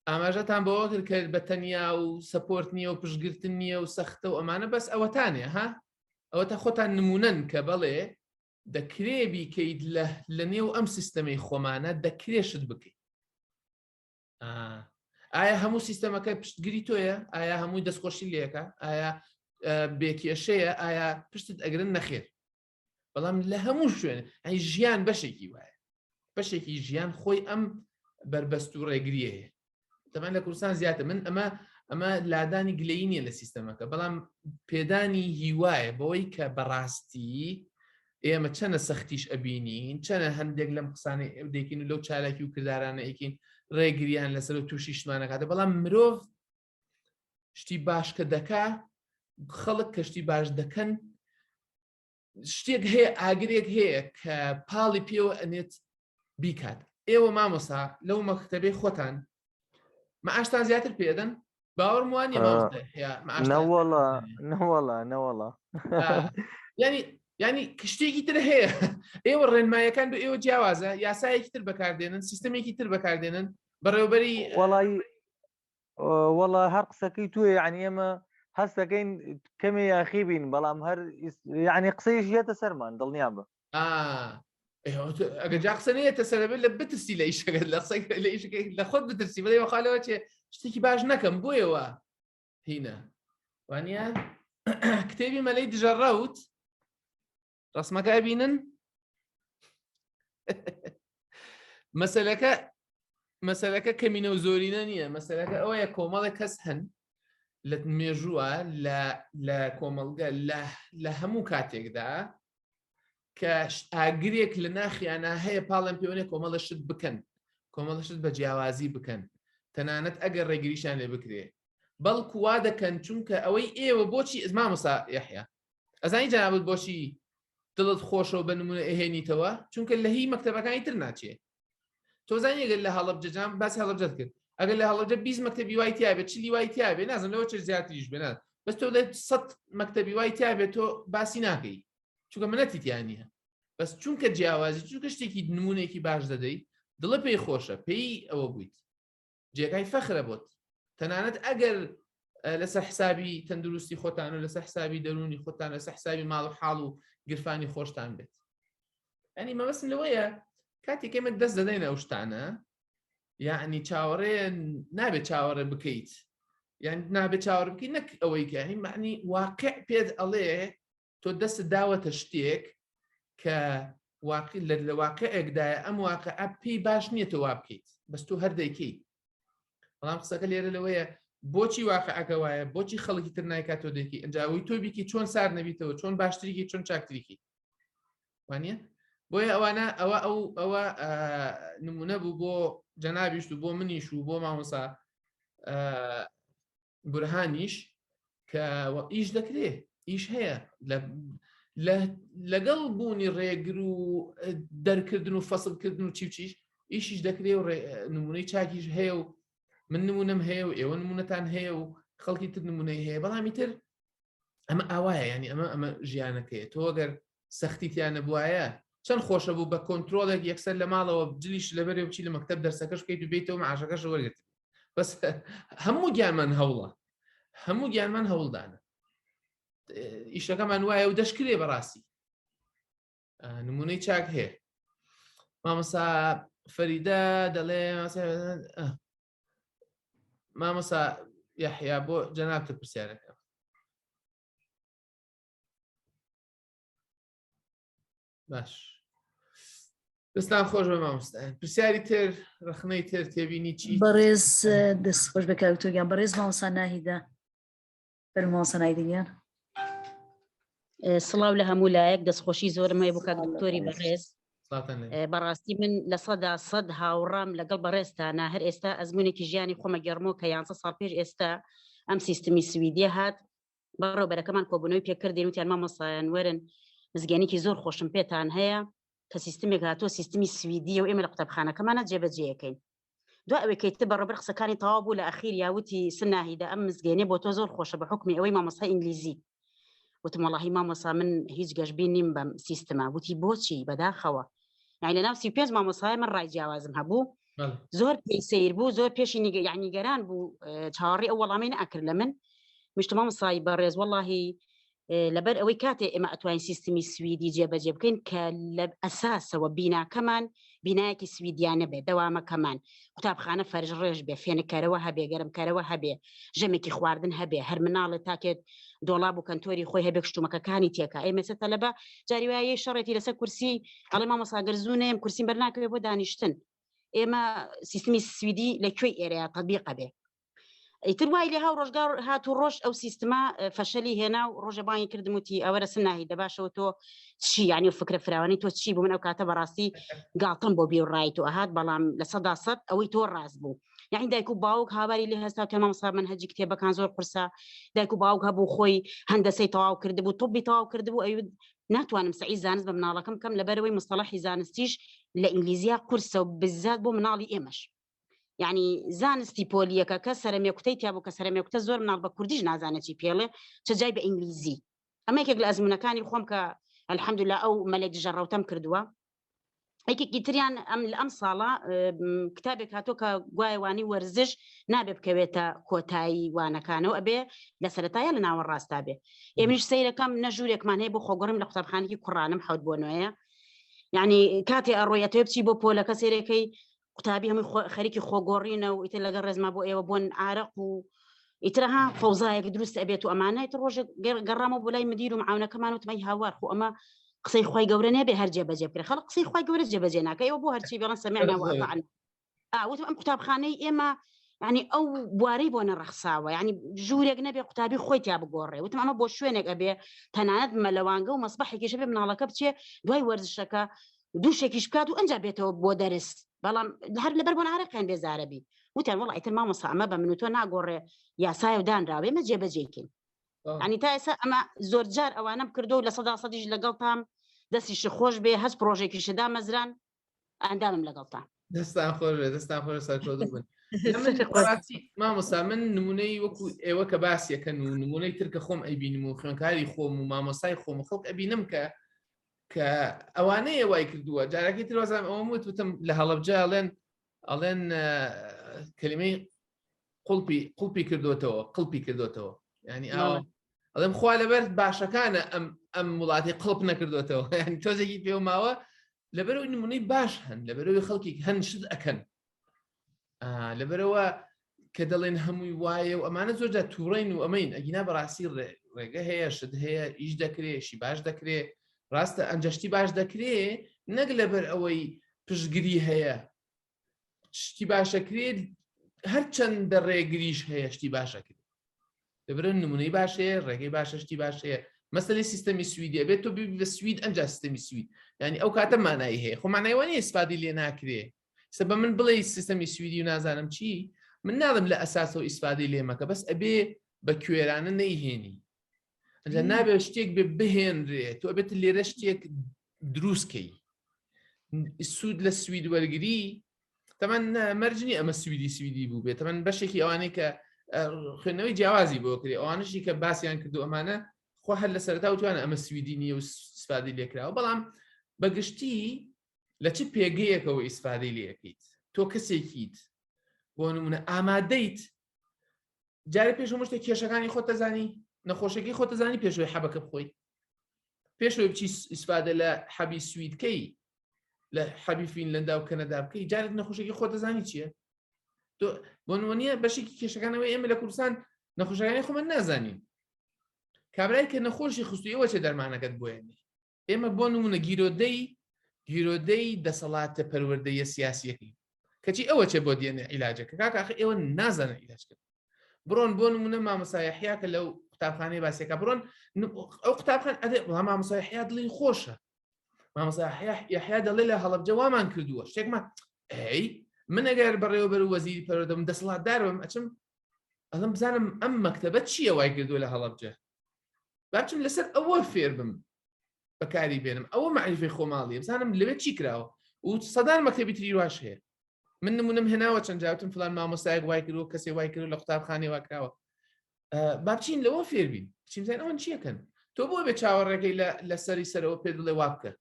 ئاماژەتان بەوە کرد کە بە تەنیا و سەپۆرت نییە و پشگرتن نییە و سەختە و ئەمانە بەس ئەوەتانێ ها ئەوەتە خۆتان نمونەن کە بەڵێ دەکرێ بیکەیت لە لە نێو ئەم سیستەمەی خۆمانە دەکرێشت بکەیت ئایا هەموو سیستەمەکە پشتگیری تۆیە ئایا هەمووی دەستخۆشی لەکە ئایا بێکێشەیە ئایا پشتت ئەگرن نەخێر بەڵام لە هەموو شوێن ئەی ژیان بەشێکی وایە بەشێکی ژیان خۆی ئەم بربەست و ڕێگریەیە تەمان لە کوردستان زیاتر من ئەمە ئەمە لادانی گلەی نییە لە سیستەمەکە بەڵام پێدانی هیوایە بەوەی کە بەڕاستی ئێمە چەنە سەختیش ئەبینین چەنە هەندێک لەم قسانەی دەکەین و لەو چالاکی و کردارانە ئەیکەین ڕێگریان لەسەر و تووشی شتمانەکاتە بەڵام مرۆڤ شتی باش کە دەکا خەڵک کەشتی باش دەکەن شتێک هەیە ئاگرێک هەیە کە پاڵی پێوە ئەنێت بیکات ئێوە مامۆسا لەو مەکتەبەی خۆتان معاشتان زیاتر پێدەن باوەڕم وانە نەوەڵا نەوەڵا نەوەڵا ینی ینی شتێکی تر هەیە ئێوە ڕێنمایەکان بە ئێوە جیاوازە یاسایەکی تر بەکاردێنن سیستمێکی تر بەکاردێنن بەڕێوبەری وەڵی وەڵا هەر قسەکەی تۆ یعنی ئێمە هەستەکەین کەمێ یاخی بین بەڵام هەر یعنی قسەیش یەتە سەرمان دڵنیام بە ئەگە جا قسە نێتە سەر بێت لە بترسی لە ئیشەکە لە قسە لە ئیشەکە لە خۆت بترسی بڵێ وەخالەوە چێ شتێکی باش نەکەم بۆیەوە هینە وانە کتێبی مەلەی دژە ڕەوت ڕسمەکە ئەبینن مەسلەکە مەسلەکە کەمینە و زۆرینە نییە مەسلەکە ئەوەیە کۆمەڵێک کەس هەن لە مێژووە لە کۆمەڵگە لە هەموو کاتێکدا کە ئاگرێک لە ناخیانە هەیە پاڵم پێوەێ کۆمەڵە شت بکەن کۆمەڵە شت بە جیاوازی بکەن تەنانەت ئەگەر ڕێگریشان لێ بکرێ بەڵکو وا دەکەن چونکە ئەوەی ئێوە بۆچی مامۆسا یحیا ئەزانی جەنابت بۆچی دڵت خۆشەوە بە نمونە ئەهێنیتەوە چونکە لە هی مەکتەبەکانی تر ناچێ تۆزانی ئەگەر لە هەڵەبجە جام باسی هەڵەبجەت کرد ئەگەر لە هەڵەبجە 20 مەکتەبی وای تیاابێت چلی وای تیاابێ نازم لەوە چ زیاتریش بێ بەس تۆ لە 100 مەکتەبی وای تیاابێت تۆ باسی ناکەی. چونکە منەتی تیا نییە بەس چونکە جیاوازی چونکە شتێکی نمونێکی باش دەدەی دڵە پێی خۆشە پێی ئەوە بوویت جێگای فەخرە بۆت تەنانەت ئەگەر لەسەر حسابی تەندروستی خۆتان و لەسەر حسابی دەرونی خۆتان لەسەر حسابی ماڵ و حاڵ و گرفانی خۆشتان بێت ئەنی مەبەستم لەوەیە کاتێک ئێمە دەست دەدەین ئەو شتانە یعنی چاوەڕێ نابێت چاوەڕێ بکەیت یان نابێت چاوەڕ بکەیت نەک ئەوەی کە ینی معنی واقع پێت ئەڵێ تۆ دەست داوەتە شتێک کە واقع لە واقعێکدایە ئەم واقع پێی باش نییە تۆ وا بکەیت بەس تۆ هەر دەیکەی بەڵام قسەکە لێرە لەوەیە بۆچی واقعەکە وایە بۆچی خەڵکی تر نایکات تۆ دەیکی ئەنجاوی تۆ بیکی چۆن سار نەبیتەوە چۆن باشتریکی چۆن چاکتریکی وانە بۆیە ئەوانە ئەوە ئەو ئەوە نمونە بوو بۆ جەنابیشت و بۆ منیش و بۆ مامۆسا بورهانیش کە ئیش دەکرێ ئیش هەیە لەگەڵ بوونی ڕێگر و دەرکردن و فەسڵکردن و چی و چیش ئیشیش دەکرێ و نمونەی چاکیش هەیە و من نمونەم هەیە و ئێوە نمونەتان هەیە و خەڵکی تر نمونەی هەیە بەڵامی تر ئەمە ئاوایە ینی ئەمە ئەمە ژیانەکەی تۆ گەر سەختی تیان نەبوایە چەند خۆشە بوو بە کۆنتترۆلێک یەکسەر لە ماڵەوە جلیش لەبەرێ بچی لە مەکتب دەرسەکەش بکەیت و بێتەوە معاشەکەش وەرگرت بەس هەموو گیانمان هەوڵە هەموو گیانمان هەوڵدانە ئیشەکەمان وایە و دەشکرێ بەڕاستی نمونەی چاک هەیە مامۆسا فەریدە دەڵێ مامۆسا یاحیا بۆ جەنابتە پرسیارەکە باش دەستان خۆش بە مامۆستایان پرسیاری تر ڕخنەی تر تێبینی چی بەڕێز دەست خۆش بە کاک تۆ گیان بەڕێز مامۆستا ناهیدە فەرموو مامۆستا ناهیدە گیان سڵاو لە هەموو لایەک دەستخۆشی زۆرم هەیە بۆ کاک دکتۆری بەڕێز سڵاوتان لێ بەڕاستی من 100% هاوڕام لەگەڵ بەڕێزتانە هەر ئێستا ئەزمونێکی ژیانی خۆمە گێڕمەوە کە یانزە ساڵ پێش ئێستا ئەم سیستمی سویدیە هات بەڕێوبەرەکەمان کۆبوونەوەی پێکردین وتیان مامۆستایان وەرن مزگێنێکی زۆر خۆشم پێتان هەیە کە سیستمێک هاتووە سیستمی سویدیە و ئێمە لە قوتابخانەکەمانە جێبەجێەکەین دو ئەوەی کەیتر بەڕێوبەر قسەکانی تەواو بوو لە ئەخیر یاوتی سناهیدە ئەم مزگێنێ بۆ تۆ زۆر خۆشە بە حکمی ئەوەی مامۆستای ئینگلیزی وتم وەڵاهی مامۆسا من هیچ گەشبین نیم بەم سیستمە وتی بۆچی بەداخەوە یعنی لەناو 35 مامۆسای من ڕای جیاوازم هەبوو زۆر پێی سیر بوو زۆر پێشی یعنی نیگەران بوو چاوەڕێ ئەو وەڵامی نەکرد لە من مشت مامۆسای بەڕێز وەڵاهی لەبەر ئەوەی کاتێ ئێمە ئەتوانین سیستمی سویدی جێبەجێ بکەین کە لە ئەساسەوە بیناکەمان بینایەکی سویدیانە بێ دەوامەکەمان قوتابخانە فەرش ڕێژ بێ فێنککەرەوە هەبێ گەرمکەرەوە هەبێ ژەمێکی خواردن هەبێ هەر مناڵێ تاکێت دۆڵاب و کەنتۆری خۆی هەبێ شتومەکەکانی تێکا ئێمە سە تەلەبە جاری وایە شەڕێتی لەسەر کورسی ئەڵێ مامۆستا گەر زوو نەیەم کورسیم بەرناکەوێ بۆ دانیشتن ئێمە سیستمی سویدی لە کوێی ئێرەیە تەبیقە بێ ئیتر وای لێ هاو ڕۆژگار هات و ڕۆژ ئەو سیستمە فەشەلی هێنا و ڕۆژە بانگی کردم وتی ئەوەرە سناهی دەباشەوە تۆ چی یعنی و فکرە فراوانی تۆ چی بوو من ئەو کاتە بەڕاستی گاڵتەم بۆ بیر ڕای تۆ ئەهات بەڵام 100% ئەوەی تۆ ڕاست بوو یعنی دایک و باوک هاواری لێ هەستا کە مامۆستا منهەجی کتێبەکان زۆر قورسە دایک و باوک هەبوو خۆی هەندەسەی تەواو کردبوو طبی تەواو کردبوو ئەوی ناتوانم سەعی زانست بە مناڵەکەم کەم لەبەرەوەی مستەڵەحی زانستیش لە ئینگلیزیا قورسە و بزات بۆ مناڵی ئێمەش یعنی زانستی پۆلیەکە کە سەرمێکوتەی تیا بوو کە سەرمێکوتە زۆر مناڵ بە کوردیش نازانێت چی پێڵێ چ جای بە ئینگلیزی ئەمە یەکێک لە ئەزمونەکانی خۆم کە الحەمدلله ئەو مەلێک دژە ڕەوتەم کردووە یەکێکی تریان ئەم لە ئەم ساڵە کتابێک هاتۆ کە گوایە وانی وەرزش نابێ بکەوێتە کۆتایی وانەکانەوە ئەبێ لە سەرەتایە لە ناوەڕاستا بێ ئێمەش سەیرەکەم نە ژوورێکمان هەیە بۆ خۆگۆڕیم لە قوتابخانێکی کوڕانم حەوت بۆ نوێیە یعنی کاتێ ئەڕۆی ئەتەوێ بچی بۆ پۆلەکە سێرەکەی قوتابی هەمووی خەریکی خۆگۆڕینە و ئیتر لەگەڵ ڕێزما بۆ ئێوە بۆن ئارەق و ئیترها فەوزایەک دروست ئەبێت و ئەمانە ئیتر ڕۆژێک گەڕامەوە بۆ لای مدیر و معاونەکەمان وتم ئەی هاوار خۆ ئەمە قسەی خوای گەورە نەبێ هەر جێبەجێ بکرێ خەڵک قسەی خوای گەورە جێبەجێ ناکە ئێوە بۆ هەرچی بێڵن سەمعنا وئەطعنا وتم ئەم قوتابخانەی ئێمە یعنی ئەو بوارەی بۆ نەڕەخساوە یعنی ژوورێک نەبێ قوتابی خۆی تیا بگۆڕێ وتم ئەمە بۆ شوێنێک ئەبێ تەنانەت مەلەوانگە و مەسبەحێکیش بێ مناڵەکە بچێ دوای وەرزشەکە دوشێکیش بکات و ئەنجا بێتەوە بۆ دەرس بەڵام هەر لەبەر بۆن ئارەقیان بێزارەبی وتیان وەڵا ئیتر مامۆستا ئەمە بە من و تۆ ناگۆڕێ یاسایە و دانراوە ئێمە جێبەجێکەین ینی تا ئێستا ئەمە زۆرجار ئەوانەم کردو و 100%یش لەگەڵتام دەستیش خۆش بێ هەست پرۆژێکیش دامەزران ئەندامم لەگەڵتان دەستان خۆش بێ دەستان خۆش سەرکەوتوو بن مامۆستا من نمونەی وەکو ئێوە کە باسیەکەن و نمونەی تر کە خۆم ئەیبینم و خوێنکاری خۆم و مامۆسای خۆم و خەڵک ئەبینم کە کە ئەوانەیە وای کردووە جارەکەی تروازان ئەوم وت وتم لە هەڵەبجە ئەڵێن ئەڵێن کەلیمەی قوڵپی قوڵپی کردوتەوە قڵپی کردوتەوە ینی ئەوە ئەڵێم خوا لەبەر باشەکانە ئەم ئەم وڵاتی قڵپ نەکردوتەوە ینی تۆزێکی پێ ماوە لەبەرەوەی نمونەی باش هەن لەبەرەوەی خەڵکی هەن شت ئەکەن لەبەرەوە کە دەڵێن هەمووی وایە و ئەمانە زۆرجار تووڕین و ئەمەین ئەگینا بەڕاستی ڕێگە هەیە شت هەیە ئیش دەکرێ شی باش دەکرێ ڕاستە ئەنجەشتی باش دەکرێ نەک لەبەر ئەوەی پشتگیری هەیە شتی باشەکرێت هەرچەندە ڕێگریش هەیە شتی باشەکرێت دەبرن نمونەی باش هەیە ڕێگەی باشە شتی باش هەیە مەسەلی سیستەمی سویدی بێت تۆ ببی بە سوید ئەنجا سیستەمی سوید یعنی ئەو کاتە مانایی هەیە خۆ مانای وانە ئیسفادی لێ ناکرێ سە بە من بڵێ سیستەمی سویدی و نازانم چی من ناڵم لە ئەساسەوە ئیسفادەی لێ مەکە بەس ئەبێ بە کوێرانە نەیهێنی ئەجا نابێت شتێک بێ بهێنرێ تۆ ئەبێت لێرە شتێک دروستکەی سوود لە سوید وەرگری تەمان مەرجنی ئەمە سویدی سویدی بوو بێت تەمان بەشێکی ئەوانەی کە خوێندنەوەی جیاوازی بۆ کرێ ئەوانشی کە باسییان کردو ئەمانە خۆ هەر لە سەرتا وتوانە ئەمە سویدی نییە و سپادی لێکراوە بەڵام بەگشتی لە چ پێگەیەکەوە ئیسفادەی لەکەیت تۆ کەسێکیت بۆ نمونە ئامادەیت جارێ پێش هەموو شتێک کێشەکانی خۆت دەزانی نەخۆشەکەی خۆت دەزانی پێشەوەی حەبەکە بخۆی پێشەوەی بچی ئیسفادە لە حەبی سویدکەی لە حەبی فینلەندا و کەنەدا بکەی جارێک نەخۆشەکەی خۆت دەزانی چییە تۆ بۆ نمونە بەشێکی کێشەکانەوەی ئێمە لە کوردستان نەخۆشەکانی خۆمان نازانین کابرای کە نەخۆشی خستوی ئەوە چێ دەرمانەکەت بۆیەنی ئێمە بۆ نمونە گیرۆدەی گیرۆدەی دەسەڵاتە پەروەردەیە سیاسیەکەی کەچی ئەوە چێ بۆ دیێنێ عیلاجەکە کاکە ئاخر ئێوە نازانن عیلاجکردن بڕۆن بۆ نمونە مامۆستا یەحیا کە لەو قوتابخانەی باسیەکە بڕۆن ئەو قوتابخان ئەدێ وڵا مامۆستا یەحیا دڵی خۆشە مامۆستا یەحیا دەڵێ لە هەڵەبجە وامان کردووە شتێکمان ئەی من ئەگەر بەڕێوەبەر و وەزیری پەروەردەم دەسەڵاتدار بم ئەچم ئەڵم بزانم ئەم مەکتەبە چییە وای کردووە لە هەڵەبجە باچم لەسەر ئەوە فێر بم بەکاری بێنم ئەوە معریفەی خۆماڵیە بزانم لەوێ چی کراوە و سەدان مەکتەبی تری واش هەیە من نمونم هێناوە چەند جاوتم فلان مامۆستایەک وای کردووە کەسێ وای کردو لە قوتابخانەی وا کراوە با بچین لەوە فێربین بچین بزانین ئەوان چیەکەن تۆ بۆ بێ چاوەڕێگەی لە سەری سەرەوە پێ بڵێ وا بکە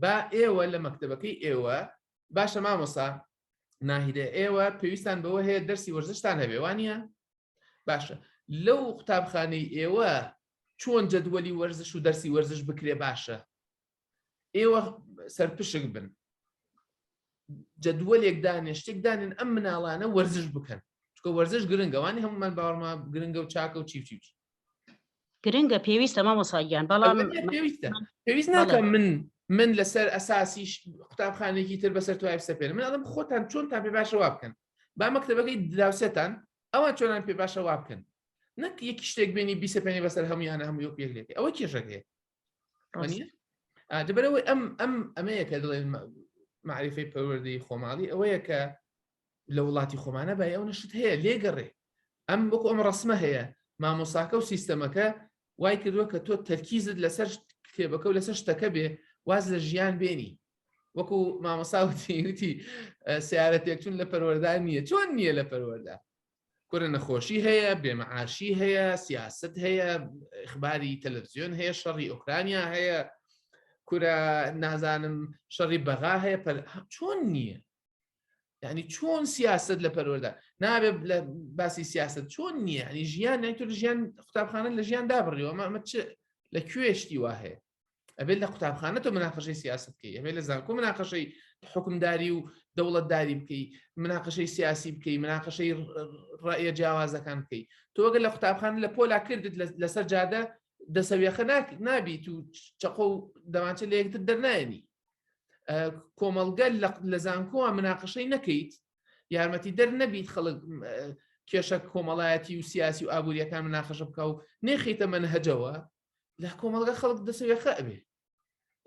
با ئێوە لە مەکتەبەکەی ئێوە باشە مامۆسا ناهیدە ئێوە پێویستان بەوە هەیە دەرسی وەرزشتان هەبێ وانە باشە لەو قوتابخانەی ئێوە چۆن جەدوەلی وەرزش و دەرسی وەرزش بکرێ باشە ئێوە سەرپشک بن جەدوەلێک دانێ شتێک دانێن ئەم مناڵانە وەرزش بکەن چکە وەرزش گرنگە وانی هەمومان باوەڕما گرنگە و چاکە و چی چی چی گرنگە پێویستە مامۆستا گیان بەڵام پێویستە پێویست ناکە من من لەسەر ئەساسی قوتابخانێکی تر بەسەر توای سەپێن من ئەڵم خۆتان چۆن تا پێ باشە وا بکەن با مەکتەبەکەی دراوسێتان ئەوان چۆنان پێ باشە وا بکەن نەک یەکی شتێک بێنی بیسەپێنی بەسەر هەمویانە هەموو یەک یەک لێکەی ئەوە کێشەکەیە دەبەرەوەی ئەم ئەم ئەمەیە کە دڵێن معریفەی پەروەردەی خۆماڵی ئەوەیە کە لە وڵاتی خۆمانە بای ئەو نشت هەیە لێگەڕێ ئەم وەکو ئەم ڕسمە هەیە مامۆساکە و سیستەمەکە وای کردووە کە تۆ تەرکیزت لەسەر کتێبەکە و لەسەر شتەکە بێ واز لە ژیان بێنی وەکو مامۆسا وتی وتی سیارە تێکچون لە پەروەردە نییە چۆن نییە لە پەروەردە کورە نەخۆشی هەیە بێمەعاشی هەیە سیاست هەیە اخباری تەلەڤزیۆن هەیە شەڕی ئۆکرانیا هەیە کورە نازانم شەڕی بەغا هەیە چۆن نییە یعنی چۆن سیاست لە پەروەردە نابێ لە باسی سیاست چۆن نییە ینی ژیان نایتۆ لە ژیان قوتابخانە لە ژیان دابڕیەوە ئەمە چ لە کوێ شتی وا هەیە ئەبێت لە قوتابخانە تۆ مناقەشەی سیاست بکەی ئەبێت لە زانکۆ مناقەشەی حکومداری و دەوڵەتداری بکەی مناقەشەی سیاسی بکەی مناقەشەی ڕایە جیاوازەکان بکەی تۆ ئەگەر لە قوتابخانە لە پۆلا کردت لەسەر جادە دەسەویەخە نابیت و چەقۆ و دەمانچە لە یەکتر دەرنایەنی کۆمەڵگە لە زانکۆوە مناقەشەی نەکەیت یارمەتی دەر نەبیت خەڵک کێشە کۆمەڵایەتی و سیاسی و ئابوووریەکان مناقەشە بکە و نێخیتە مەنهەجەوە لە کۆمەڵگە خەڵک دەسەوێخە ئەبێ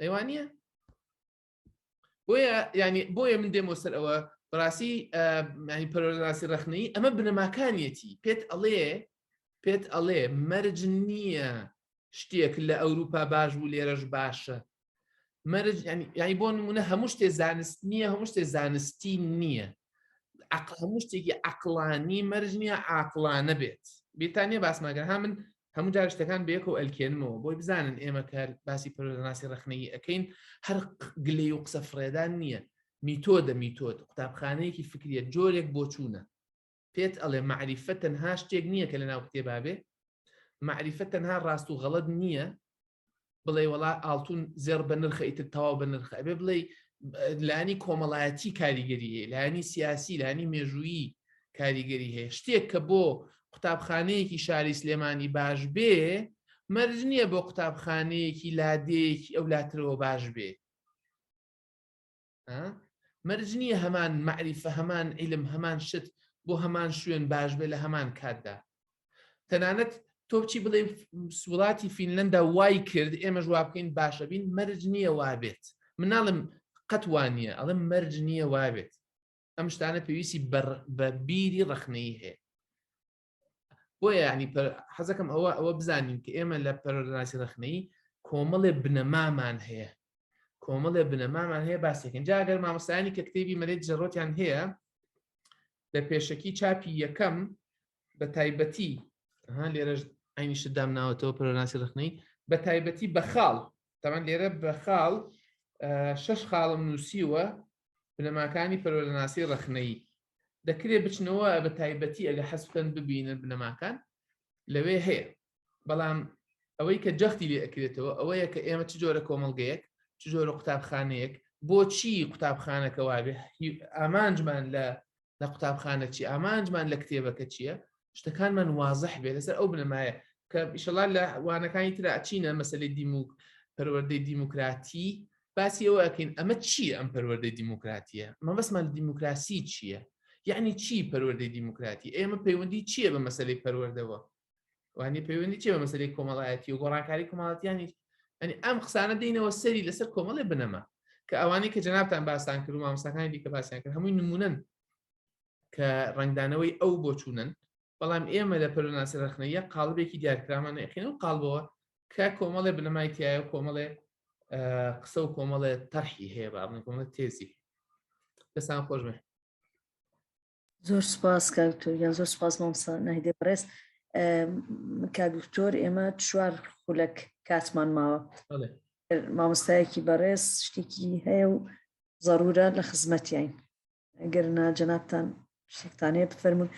ئەیوانە بۆیە ینی بۆیە من دێمەوە سەر ئەوە بەڕاستی ینی پەرۆناسی ڕخنەی ئەمە بنەماکانیەتی پێت ئەڵێ پێت ئەڵێ مەرج نییە شتێک لە ئەوروپا باش بوو لێرەش باشە مەرج ینی بۆ نمونە هەموو شتێ زانست نییە هەموو شتێ زانستی نییە هەموو شتێکی عقلانی مەرج نییە عقلانە بێت بیرتان نییە باسماگەر ها من هەموو جار شتەکان بەیەکەوە ئەلکێنمەوە بۆی بزانن ئێمە کە باسی پەروەردەناسی ڕەخنەیی ئەەکەین هەر گلەی و قسە فڕێدان نییە میتۆدە میتۆد قوتابخانەیەکی فکریە جۆرێک بۆچوونە پێت ئەڵێ مەعریفە تەنها شتێک نییە کە لە ناو کتێبا بێ مەعریفە تەنها ڕاست و غەڵەت نییە بڵێ وڵا ئاڵتون زێڕ بە نرخە ئیتر تەواو بە نرخە ئەبێ بڵێ لانی کۆمەڵایەتی کاریگەری هەیە لانی سیاسی لانی مێژوویی کاریگەری هەیە شتێک کە بۆ قوتابخانەیەکی شاری سلێمانی باش بێ مەرج نییە بۆ قوتابخانەیەکی لادێیەکی ئەو لاترەوە باش بێ مەرج نییە هەمان مەعریفە هەمان عیلم هەمان شت بۆ هەمان شوێن باش بێ لە هەمان کاتدا تەنانەت تۆ بچی بڵێ وڵاتی فینلندا وای کرد ئێمەش وا بکەین باشە بین مەرج نییە وابێت مناڵم قەت وانە ئەڵێم مەرج نییە وابێت ئەم شتانە پێویستی بە بیری ڕەخنەیی هەیە بۆیە ینی حەزەکەم ئەوە ئەوە بزانین کە ئێمە لە پەرۆدەناسی ڕەخنەیی کۆمەڵێ بنەمامان هەیە کۆمەڵێ بنەمامان هەیە باسێکن جا گەر مامۆستایانی کە کتێبی مەلێت جەڕۆتیان هەیە لە پێشەکی چاپی یەکەم بە تایبەتی ها لێرەش عینی شت دامناوەتەوە پەرۆناسی ڕخنەی بە تایبەتی بە خاڵ تەمان لێرە بە خاڵ شەش خاڵم نووسیوە بنەماکانی پەروەردەناسی ڕەخنەیی دەکرێت بچنەوە بە تایبەتی ئەگە حەز بکەن ببینن بنەماکان لەوێ هەیە بەڵام ئەوەی کە جەختی لێ ئەکرێتەوە ئەوەیە کە ئێمە چ جۆرە کۆمەڵگەیەک چ جۆرە قوتابخانەیەک بۆچی قوتابخانەکە وابێ ئامانجمان لە لە قوتابخانە چی ئامانجمان لە کتێبەکە چییە شتەکانمان وازح بێ لەسەر ئەو بنەمایە کە ئیشەڵا لە وانەکانی ترا چینە مەسلەی دیموک پەروەردەی دیموکراتی باسی ئەوە ئەکەین ئەمە چییە ئەم پەروەردەی دیموکراتیە مەبەستمان لە دیموکراسی چییە یعنی چی پەروەردەی دیموکراتی ئێمە پەیوەندی چییە بە مەسلەی پەروەردەوە وانی پەیوەندی چیە بە مەسلەی کۆمەڵایەتی و گۆڕانکاری کۆمەڵاتیانی ئەنی ئەم قسانە دێنەوە سەری لەسەر کۆمەڵێ بنەما کە ئەوانەی کە جەنابتان باسان کرد و مامۆستاکانی دیکە باسیان کرد هەمووی نمونەن کە ڕەنگدانەوەی ئەو بۆچوونن بەڵام ئێمە لە پەرۆناسی ڕەخنەیە قاڵبێکی دیارکرامان ئەخین و قاڵبەوە کە کۆمەڵێ بنەمای تایە و کۆمەڵێ قسە و کۆمەڵێ تەرحی هەیە با بڵێن کۆمەڵێ تێزی دەستان خۆش بێ زۆر سپاس کاک دکتۆر گیان زۆر سپاس مامۆستا ناهیدە بەڕێز کاک دکتۆر ئێمە چوار خولەک کاتمان ماوە مامۆستایەکی بەڕێز شتێکی هەیە و ضرورە لە خزمەتیین ئەگەر نا جەنابتان شتێکتان هەیە بفەرموون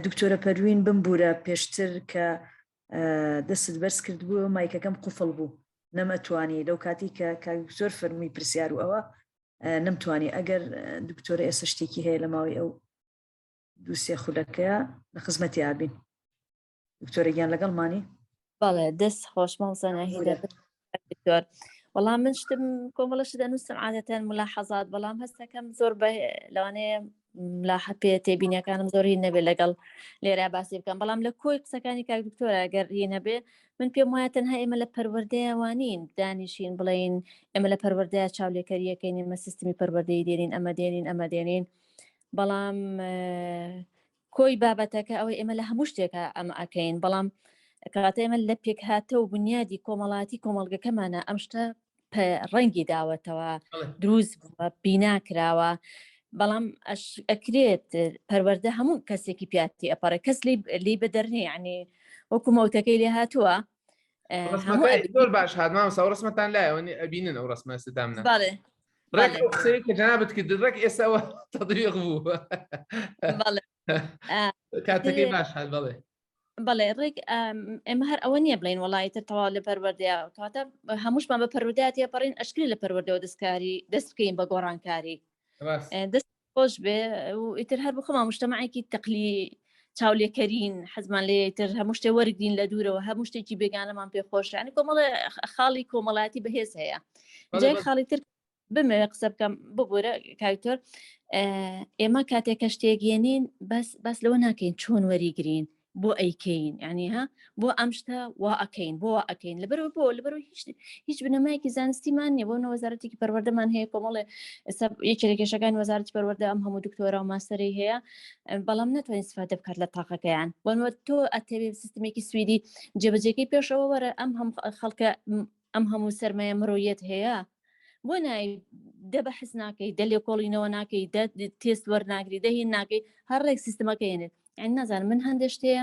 دکتۆرە پەروین بمبوورە پێشتر کە دەستت بەرز کردبوو مایکەکەم قوفڵ بوو نەمەتوانی لەو کاتی کە کاک دکتۆر فەرمووی پرسیار و ئەوە نەمتوانی ئەگەر دکتۆرە ئێستا شتێکی هەیە لە ماوەی ئەو دووسێ خولەکەیە لە خزمەتی ئابین دکتۆرە گیان لەگەڵمانی؟ بەڵێ دەست خۆش مامۆستا ناهیدە دکتۆر وەڵام من شتم کۆمەڵە شت ئەنووسم عادەتەن ملاحەزات بەڵام هەستەکەم زۆر بە لەوانەیە ملاحە پێ تێبینیەکانم زۆر هی نەبێ لەگەڵ لێرە باسی بکەم بەڵام لە کۆی قسەکانی کاک دکتۆرە گەر هی نەبێ من پێم وایە تەنها ئێمە لە پەروەردەیەوانین دانیشین بڵین ئێمە لە پەروەردەیە چاولێکەریەکەین ئێمە سیستمی پەروەردەی دێنین ئەمە دێنین ئەمە دێنین بەڵام کۆی بابەتەکە ئەوەی ئێمە لە هەموو شتێکا ئەمە ئەکەین بەڵام کەواتە ئێمە لە پێکهاتە و بنیادی کۆمەڵاتی کۆمەڵگەکەمانە ئەم شتە ڕەنگی داوەتەوە دروست بووە بینا کراوە بەڵام ئەکرێت پەروەردە هەموو کەسێکی پیاتی ئەپەڕێ کەس لی بەدەرنی ینی وەکو مەوتەکەی لێ هاتووە زۆر باش هات مامۆستا ڕسمەتان لایەوە ئەبینن ئەو ڕسمە سدامنا بەڵێ ڕێک ئەو قسەیە کە جەنابت کرد ڕێک ئێستا تەدریق بوو کاتەکەی باش هات بەڵێ بەڵێ ڕێک ئێمە هەر ئەوە نییە بڵین وڵی تر تەواو لە پەروەردەیە کاتە هەمووشمان بە پەروەردەیا تێپەڕین ئەشکرێ لە پەروەردەوە دەستکاری دەست بکەین بە گۆڕانکاری دەست خۆش بێ و ئیتر هەر بخۆمان مجتەمعێکی تەقلی چاولێکەرین حەزمان لێ تر هەموو شتێ وەرگین لە دوورەوە هەموو شتێکی بێگانەمان پێ خۆشە ینی کۆمەڵێ خاڵی کۆمەڵاتی بەهێز هەیە جای خاڵی تر بمەوێ قسە بکەم ببوورە کاکتۆر ئێمە کاتێک کە شتێک یێنین بەس بەس لەوە ناکەین چۆن وەریگرین بۆ ئەیکەین یعنی ها بۆ ئەم شتە وا ئەکەین بۆ وا ئەکەین لەبەرەوە بۆ لەبەرەوە هیچ هیچ بنەمایەکی زانستیمان نییە بۆ نە وەزارەتێکی پەروەردەمان هەیە کۆمەڵێ ئێستا یەکێک لە کێشەکانی وەزارەتی پەروەردە ئەم هەموو دکتۆرا و ماستەرەی هەیە بەڵام ناتوانین استفادە بکات لە تاقەکەیان بۆنمە تۆ ئەتەوێ سیستمێکی سویدی جێبەجێکەی پێشەوە وەرە ئەم هەم خەڵکە ئەم هەموو سەرمایە مرۆیەت هەیە بۆ نای دە بەحس ناکەی دە لێکۆڵینەوە ناکەی دە تێست وەرناگری دە هین ناکەی هەر ڕێک سیستمەکە هێنێت یعنی نازانم من هەندێک شتەیە.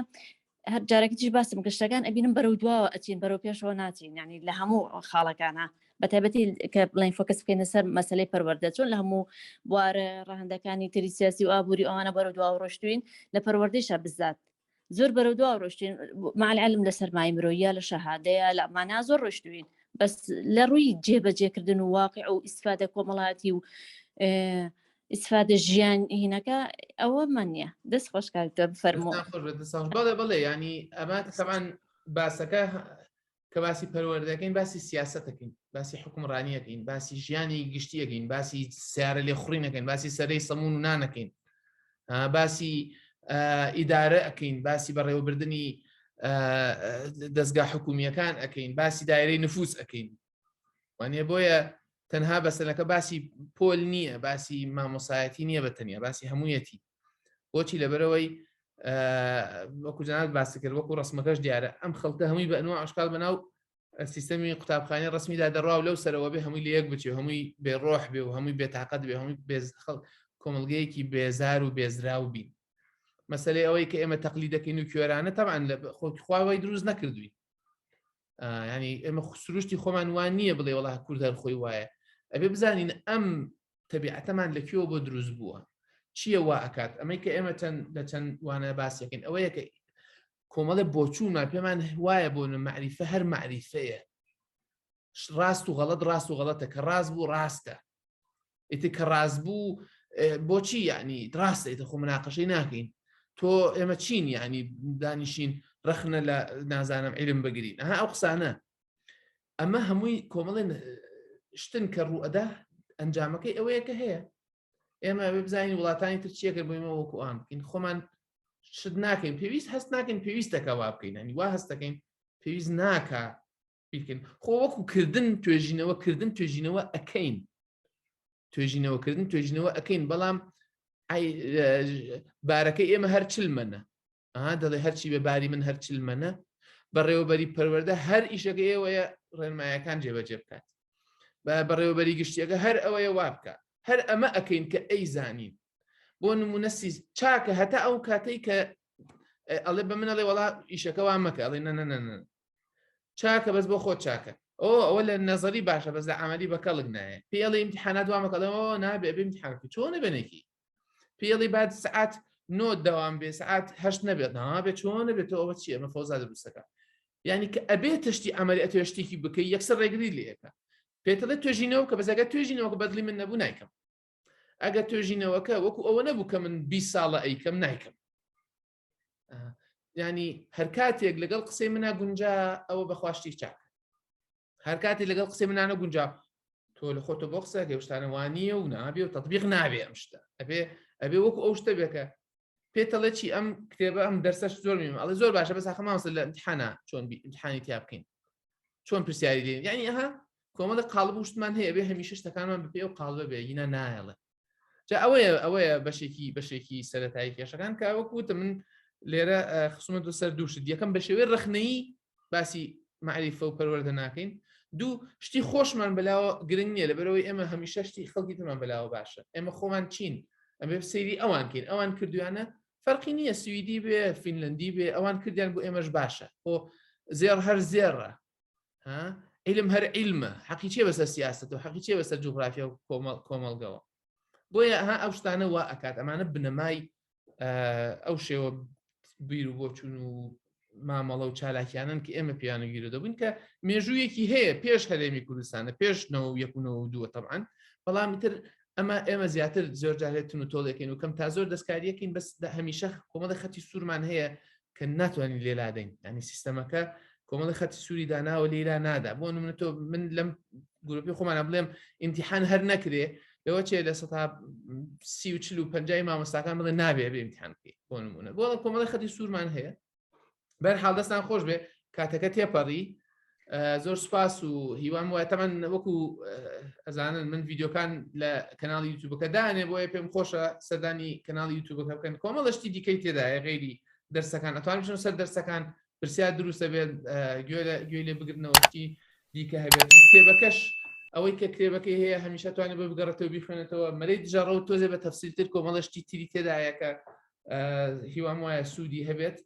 هەر جارێکیش باسم گشتەکان ئەبینم بەرەو دواوە ئەچین بەرەو پێشەوە ناچین ینی لە هەموو خاڵەکانە بە تایبەتی کە بڵین focus بکەینە سەر مەسلەی پەروەردە چۆن لە هەموو بوارە ڕەهەندەکانی تری سیاسی و ئابووری ئەوانە بەرەو دواوە ڕۆشتوین لە پەروەردەیشا بزات زۆر بەرەو دوا ڕۆشتین مع العلم لە سەرمایە مرۆیە لە شەهادەیە لە مانا زۆر ڕۆشتوین بەس لە ڕووی جێبەجێکردن و واقع و ئیسفادە کۆمەڵاتی و ئیسفادە ژیان هینەکە ئەوەمان نییە دەست خۆش کاک بفەرموو بەڵێ بەڵێ ینی ئەمە تەمان باسەکە کە باسی پەروەردەکەین باسی سیاسەتەکەین باسی حکومڕانیەکەین باسی ژیانی گشتیەکەین باسی سیارە لێخوڕینەکەین باسی سەرەی سەمون و نانەکەین باسی ئیدارە ئەەکەین باسی بەڕێوەبردننی دەستگا حکومیەکان ئەەکەین باسی دایرەی نفوس ئەەکەین وانە بۆیە تەنها بەسەرەکە باسی پۆل نییە باسی مامۆسایەتی نییە بە تەنیا باسی هەموویەتی بۆچی لەبەرەوەی وەکو جنات باسی کرد وەکو ڕسمەکەش دیارە ئەم خەڵکە هەمووی بە ئەنوا ئەشکال بەناو سیستەمی قوتابخانەی ڕسمیدا دەڕوا و لەو سەرەوە بێ هەمووی لە یەک بچێ هەمووی بێ ڕۆح بێ و هەمووی بێتاقەت بێ هەمووی بێز خەڵک کۆمەڵگەیەکی بێزار و بێزراو بین مەسلەی ئەوەی کە ئێمە تەقلی دەکەین و کوێرانە تەمان لە خۆکی خواوەی دروست نەکردوین ینی ئێمە سروشتی خۆمان وان نییە بڵێ وڵا کورد هەر خۆی وایە ئەبێ بزانین ئەم تەبیعەتەمان لە کوێوە بۆ دروست بووە چییە وا ئەکات ئەمەی کە ئێمە چەند لە چەند وانە باسیەکەین ئەوەیە کە کۆمەڵە بۆچوونمان پێمان وایە بۆ معریفە هەر معریفەیە ڕاست و غەڵەت ڕاست و غەڵەتە کە ڕاست بوو ڕاستە ئیتر کە ڕاست بوو بۆچی یعنی ڕاستە ئیتر خۆ مناقەشەی ناکەین تۆ ئێمە چین یعنی دانیشین ڕەخنە لە نازانم علم بگرین ئەها ئەو قسانە ئەمە هەمووی کۆمەڵێن شتن کە ڕوئەدا ئەنجامەکەی ئەوەیە کە هەیە ئێمە بزانین وڵاتانی تر چیەکە بۆیمە وەکو ئام بکەین خۆمان شت ناکەین پێویست هەست ناکەین پێویستەکە وا بکەین ینی وا هەستەکەین پێویست ناکە بیرکەین خۆ وەکو کردن توێژینەوە کردن توێژینەوە ئەکەین توێژینەوەکردن توێژینەوە ئەەکەین بەڵام بارەکەی ئێمە هەر چلمەنە ئەها دەڵێ هەرچی بە باری من هەر چلمەنە بەڕێوەبەری پەروەردە هەر ئیشەکە ئێوەیە ڕێنمایەکان جێبەجێ بکات بە بەڕێوەبەری گشتیەکە هەر ئەوەیە وا بکە هەر ئەمە ئەەکەین کە ئەی زانین بۆ نمونە سی چاکە هەتا ئەو کاتەی کە ئەڵێ بە من ئەڵێ وڵا ئیشەکە وا مەکە ئەڵێ نە نە نە چاکە بەس بۆ خۆ چاکە ئەو ئەوە لە نەزەری باشە بەس لە عملی بە کەڵک نایە پێڵی امتحانات وا مەکە ئەڵێ نابێ بێ امتحان چۆنە بنێکی پێڵی بعد سعات نۆ دەوام بێ سعات هەشت نەبێت نابێت چۆن نەبێت ئەوە چی ئەمە فەوزا دروستەکە یعنی کە ئەبێت تشتی ئەمەری ئەتوێ شتێکی بکەی یەکسەر ڕێگری لەکە پێتەڵێ توێژینەوە کە بەزەگە توێژینەوە کە بەدلی من نەبوو نایکەم ئەگەر توێژینەوەکە وەکو ئەوە نەبوو کە من 20 ساڵە ئەیکەم نایکەم ینی هەر کاتێک لەگەڵ قسەی منە گونجا ئەوە بەخواشتی چاک هەر کاتێک لەگەڵ قسەی منانە گونجا تۆ لە خۆتە بۆ قسە گەشتانە وانە و نابێ و تطبیق نابێ ئەم شتە ئەبێ ئەبێ وەکو ئەو شتە بێکە پێتەڵێ چی ئەم کتێبە ئەم دەرسەش زۆر میم ئەڵێ زۆر باشە بەس ئاخە مامۆستا لە امتحانە چۆن امتحانی تیا بکەین چۆن پرسیاری لێن یعنی ئەها کۆمەڵە قاڵب و شتمان هەیە بێ هەمیشە شتەکانمان بەپێ و قاڵبە بێ ینا نایەڵێ جا ئەوەیە ئەوەیە بەشێکی بەشێکی سەتایی کێشەکان کە وەک وتم من لێرە خسومە دو سەر دوو شت یەکەم بە شێوەی ڕخنەیی باسی معریفە و پەروەردە ناکەین دوو شتی خۆشمان بەلاوە گرنگ نییە لەبەرەوەی ئێمە هەمیشە شتی خەڵکی ترمان بەلاوە باشە ئێمە خۆمان چین ئەمێ سەیری ئەوان کەین ئەوان کردویانە فەرقی نییە سوئدی بێ فینلندی بێ ئەوان کردیان بۆ ئێمەش باشە خۆ زێڕ هەر زێڕە ها علم هەر علمە حەقی چێ بەسەر سیاست و حەقی چێ بەسەر جوگرافیا و کۆمەڵگەوە بۆیە ها ئەو شتانە وا ئەکات ئەمانە بنەمای ئەو شێوە بیر و بۆچون و مامەڵە و چالاکیانن کە ئێمە پیانە گیرە دەبوون کە مێژوویەکی هەیە پێش هەرێمی کوردستانە پێش 1992 طبعاان بەڵام تر ئەمە ئێمە زیاتر زۆر جارێت تون و تۆڵێکین و کەم تا زۆر دەستکاریەکەین بەس هەمیشە کۆمەڵی خەتی سوورمان هەیە کە ناتوانین لێلادەین ینی سیستەمەکە کۆمەڵی خەتی سووری داناوە لێرا نادا بۆ نمونە تۆ من لەم گروپی خۆمانە بڵێم ئیمتحان هەر نەکرێ لەوە چێ لە سەتا سی و چل و پەنجای مامۆستاکان بڵێ نابێ بێ ئیمتحان بکەی بۆ نمونە بۆ کۆمەڵی خەتی سوورمان هەیە بەر حاڵ دەستان خۆش بێ کاتەکە تێپەڕی زۆر سوپاس و هیوام وایە تەمان وەکو ئەزانن من ڤیددیوکان لە کەناڵی یوتیوبەکە دانێ بۆیە پێم خۆشە سەردانی کەناڵی یوتیوبەکە بکەن کۆمەڵە شتی دیکەی تێدایە غیری دەرسەکان ئەتوان بچن سەر دەرسەکان پرسیار دروستە بێت گوێ لێ بگرنەوە شتی دیکە هەبێت کتێبەکەش ئەوەی کە کتێبەکەی هەیە هەمیشە توانێت بە بگەڕێتەوە بیخوێنێتەوە مەلەی دژەڕە و تۆزێ بە تەفسیلتر کۆمەڵە شتی تری تێدایە کە هیوام وایە سوودی هەبێت.